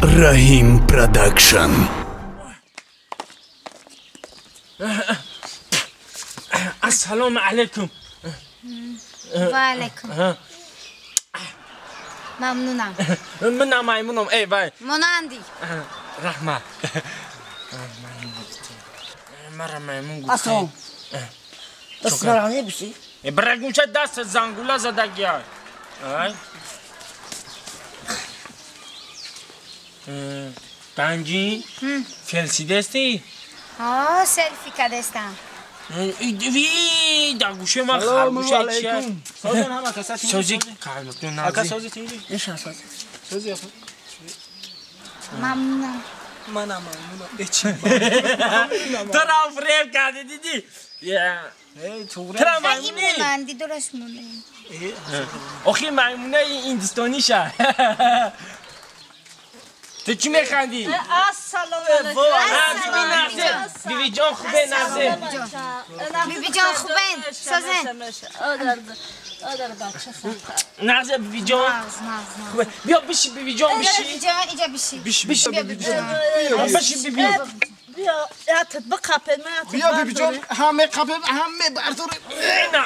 Раҳим Продакшн. Ассалому алайкум. Ва алайкум. Мамнунам. Ман маймунам. Эй вай. Монанди. Раҳмат. Мара маймун гуфт. Ассалом. Дастмарани биши. Брагунча даст зангула задагия. Ай. Ганҷи, фелсидести? Ҳо, селфи кадестам. Ви, дар гӯшаи ман харгӯша чия? Созен ҳама каса тинҷи. Сози калматун нази. Ака сози тинҷи? Иша сози. Сози ака. Мамнунам. Манам мамнунам. Эчи. Ту ра фреб кардӣ дидӣ? Эй, туғри. Тура Ин маймунӣ. монанди дураш монанд. Охи маймунаи ҳиндистониша. Ту чӣ механдӣ? Ассалому алайкум. Бибиҷон хубе назе. Бибиҷон хубен, созен. Одар бача хата. Назе бибиҷон. Нағз, нағз, нағз. Хубе. Биё биши бибиҷон биши. Бибиҷон иҷа биши. Биши, биши Биё, бибиҷон. Биши биби. Биё, ятат биқапед, ман ятат Биё бибиҷон, ҳам меқапем, ҳам мебардорем. На.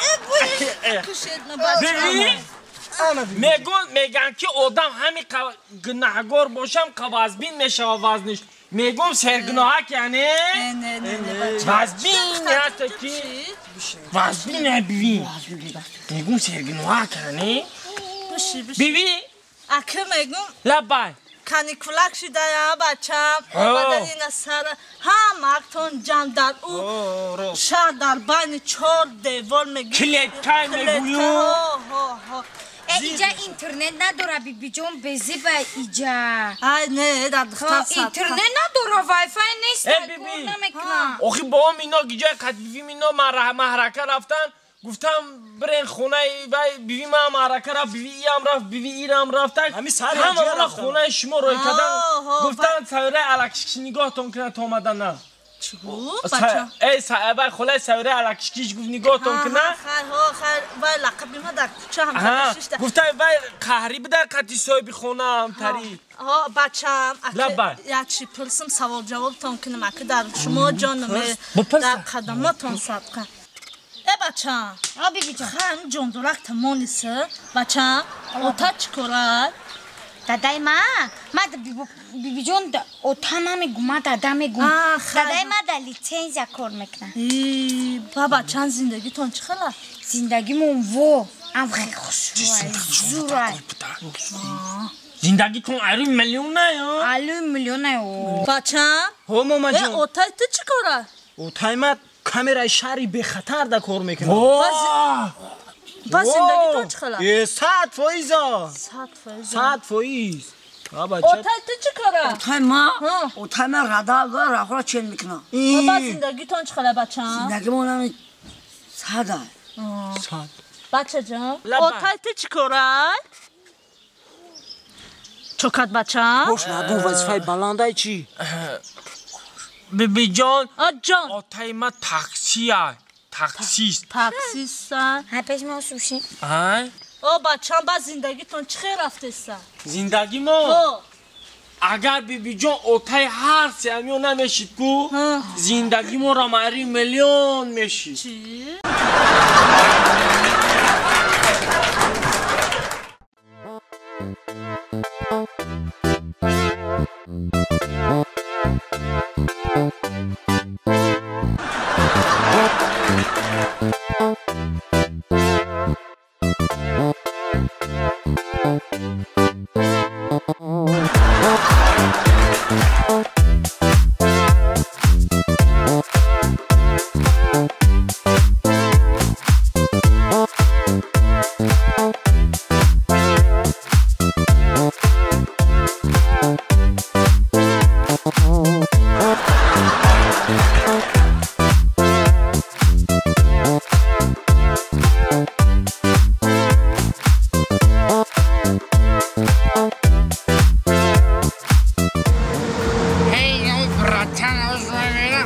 Кушед на бача. Биби. Мегӯн меган ки одам ҳами гунаҳгор бошам қавазбин мешава вазниш. Мегӯм сергуноҳак яъне? Не, не, не, бача. Вазбин ҳаста ки вазбин не биби. Мегӯм сергуноҳак яъне? Биши, биши. Биби Ака мегӯм лабай. каникулак шидая бачам. Ҳо. Омаданина сара ҳамаатон ҷамъ дар ӯ шаҳр дар байни чор девор мегӯ. Клеткай мегӯю. Ҳо, ҳо. Э, иҷа интернет надора бибиҷон, безиба иҷа. Ай, не, дар духтар Ҳо, интернет надора, вайфай нест, Э, кор биби. намекунам. Охи бобом ино гиҷои қадбивим ино маҳрака рафтан. Гуфтам бирен хонаи вай биви ман маҳрака рафт, биви иам рафт, биви ирам рафтак. Ҳами сари ҳама ҷия она рафтан. хонаи шумо рой кардан. Ҳо, Гуфтан сайёраи алакшикиш нигоҳтон кунад то омаданам. Чӣ бача? Эй, вай холаи сайёраи алакшикиш гуфт нигоҳтон кунад. Хайр, ҳо, хайр, вай лақаби ма дар кӯча ҳам шишта. Гуфта вай қаҳрӣ буда қати соҳиби хонаам тари. Ҳо, бачам, ака Лабай. як чӣ пурсам, савол ҷавобтон кунам, ака дар шумо ҷонам, Бипурс. дар қадаматон садқа. Э, бачам, Ҳо, бибиҷон. хайр, ҷондорак тамониса, бачам, ота чӣ корад? Дадаи ма, ма бибиҷон ота намегум, ма дада мегум. А, хайр. Дадаи ма дар литсензия кор мекунад. И, ба бачам, зиндагитон чӣ хела? Зиндагимон во, ам хеле хушрӯай, зурай. Зиндагитон ари миллиона ё? Алӯи миллионай о. Бачам, Ҳо э, момаҷон. отаи ту чӣ корад? Отаи ма камераи шаҳри бехатар да кор мекунад. Во! Ба зиндагитон чӣ хела? Э, 100%. 100%. 100%. А бача. Отай ту чӣ корад? Отай ма, Ҳо. отай ма радар дора, рахора чен мекунам. Ба зиндагитон чӣ хела, бачам? Зиндагимон ҳами сада. Сад. Бачаҷон, Лабай. отай ту чӣ корад? Чокат бачам? Бош нагун вазифаи баландай чӣ? Бибиҷон, А ҷон, отаи ма таксия, таксист. таксиста. Ҳай пеш ма суши. Ай? О бачам, ба зиндагитон чӣ хел рафтеса? Зиндаги мо? Ҳо. Агар бибиҷон отаи ҳар сеамиё намешид ку, Ҳа. зиндаги мо рамари миллион мешид. Чӣ? Эй, ну, братан, озмамена.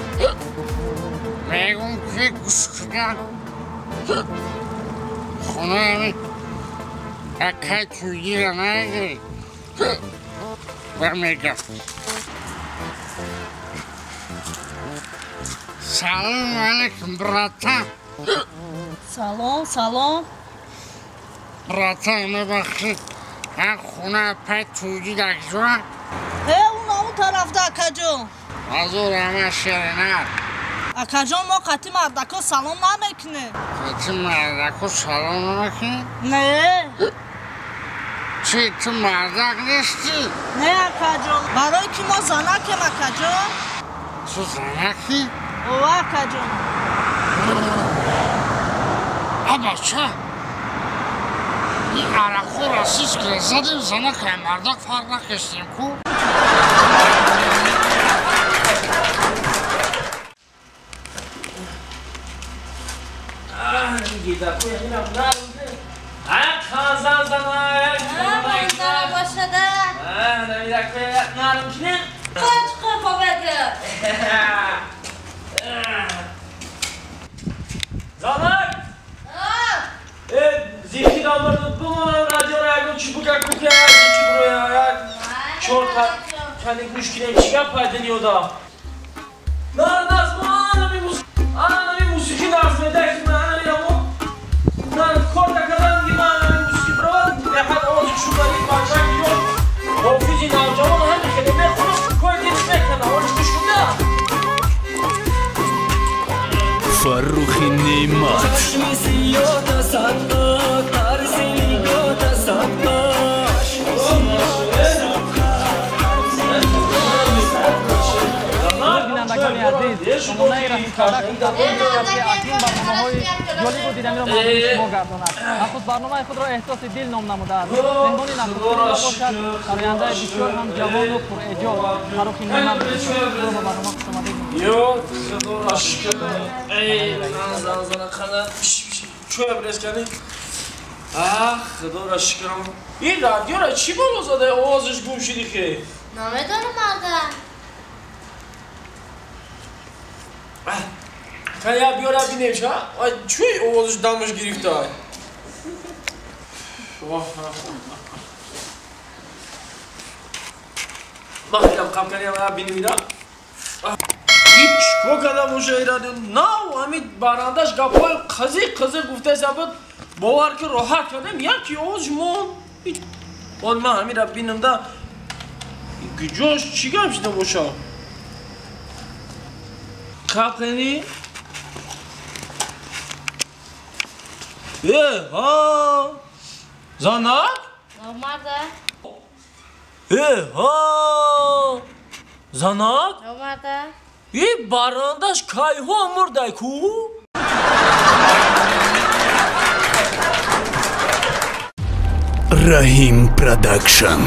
Мегум ки гӯш кунам. Хонаами акай туйгира намегирӣ. Мегам. Салом алейкум, братан. Салом, салом. Братан, мебахшид. Ҳа хона пай туйди дакҷоа? Э, он он тарафда, акаҷон. Ҳазор ҳама ширинар. Акаҷон, мо қати мардако салом намекунем. Қати мардако салом намекунем? Не. Чи, ту мардак нести? Не, акаҷон. Барои ки мо занакем, акаҷон. Ту занаки? Ова, акаҷон. А бача, ин арақҳоро сискра задем, занакай мардак фарқ накестем ку? Занак! Зихи дамбард бумонам радиоро ягон чӣ бука кука чӣ буроя як чор кани гӯш кинем чӣ гап пайда ниёда. На назманами анами мусиқӣ нағз медаки ман амо ман кор накардам ки ман ами мусиқӣ бировад беҳад овози шудари бачак ёш ҳофизи навҷавон ҳами хеле мехонад кори дилш мекана ош гӯш кунда. Фаррухи Неъмат. Бинандагони азиз, сомонаи расмикарда ки барномаҳои ҷолибу диданиро мавриди шумо гардонад. Нахуст барномаи худро эҳсоси дил ном намудааст. Меҳмони нахустинро бошад сарояндаи бисёр ҳам ҷавону пурэҷод Фаррухи Неъмат. Шуморо ба барнома хушомадед. Ё худоро шукр. Эй, зан хана чӯя брез кардем. Ах, худоро шукрам. Ин радиоро чӣ боло зада овозаш гум шуди хе? Намедонам, ага. Кая биёра бинем ша? Ай чӯй овозаш дамаш гирифта. Махилам қабканиам бинем ира. Ҳеҷ ко када боша ира нав ҳамин барандаш гапҳои қазиқ қазиқ гуфтаеса буд. Бовар ки роҳат кардем, яки овозш мон. Он ман ҳамира бинам да гиҷош чӣ гап шида боша? Қабкани? Э, ҳа! Занак? Омада. Э, ҳа! Занак? Омада. И барандаш кайҳо мурдай ку? Раҳим Продакшн.